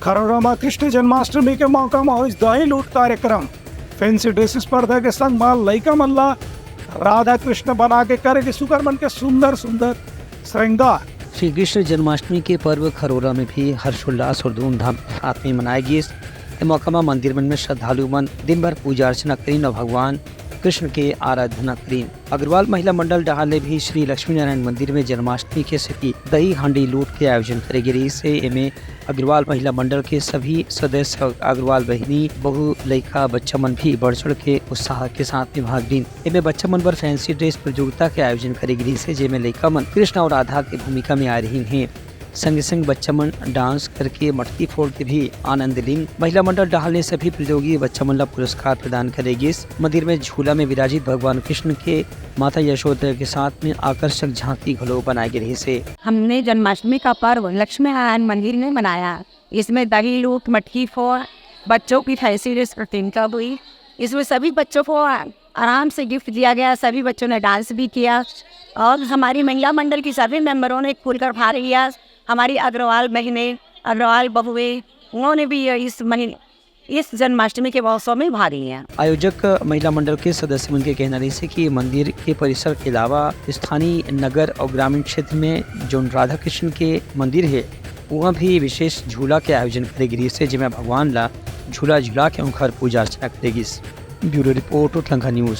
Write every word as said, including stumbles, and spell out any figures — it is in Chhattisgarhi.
खरोरा म कृष्ण जन्माष्टमी के मौका म होइस दही लूट कार्यक्रम। फैंसी ड्रेस स्पर्धा के संग म लइका मन ला राधा कृष्ण बना के करे गिस सुकर मन के सुंदर सुंदर श्रृंगार। श्री कृष्ण जन्माष्टमी के पर्व खरोरा में भी हर्षोल्लास और धूमधाम के साथ में मनाए गिस। ए मौका म मंदिर मन में श्रद्धालु मन दिन भर पूजा अर्चना करिन और भगवान कृष्ण के आराधना करिन। अग्रवाल महिला मंडल डहार ले भी श्री लक्ष्मी नारायण मंदिर में जन्माष्टमी के सेती दही हांडी लूट के आयोजन करे गे रहिस हे। एमे अग्रवाल महिला मंडल के सभी सदस्य, अग्रवाल बहिनी, बहू, लइका, बच्चा मन भी बढ़ चढ़ के उत्साह के साथ में भाग लीन। एमे बच्चा मन बर फैंसी ड्रेस प्रतियोगिता के आयोजन करे गे रहिस हे, जेमे लइका मन कृष्ण और राधा के भूमिका में आए रहिन हे। संगे संग बच्चा मन डांस करके मटकी फोड़ के भी आनंद लीन। महिला मंडल डहार ले सभी प्रतियोगी बच्चा मन ला पुरस्कार प्रदान करे गिस। मंदिर में झूला में विराजित भगवान कृष्ण के माता यशोदा के साथ में आकर्षक झांकी घलो बनाए गे रहिस हे। हमने जन्माष्टमी का पर्व लक्ष्मी नारायण मंदिर में मनाया। इसमें दही लूट, मटकी फोड़, बच्चों की फैंसी ड्रेस प्रतियोगिता हुई। इसमें सभी बच्चों को आराम से गिफ्ट दिया गया। सभी बच्चों ने डांस भी किया और हमारी महिला मंडल की सभी मेंबरों ने खुलकर भाग लिया। हमारी अग्रवाल बहनें, अग्रवाल बहुएं, उन्होंने भी ये इस महीने, इस जन्माष्टमी के महोत्सव में भाग लिया। आयोजक महिला मंडल के सदस्य मन के कहना रहिस हे कि मंदिर के परिसर के अलावा स्थानीय नगर और ग्रामीण क्षेत्र में जोन राधा कृष्ण के मंदिर हे, उहाँ भी विशेष झूला के आयोजन करे गिस हे, जेमा भगवान ला झूला झुला के उनकर पूजा अर्चना करे गिस। Bureau report, Uttarakhand news.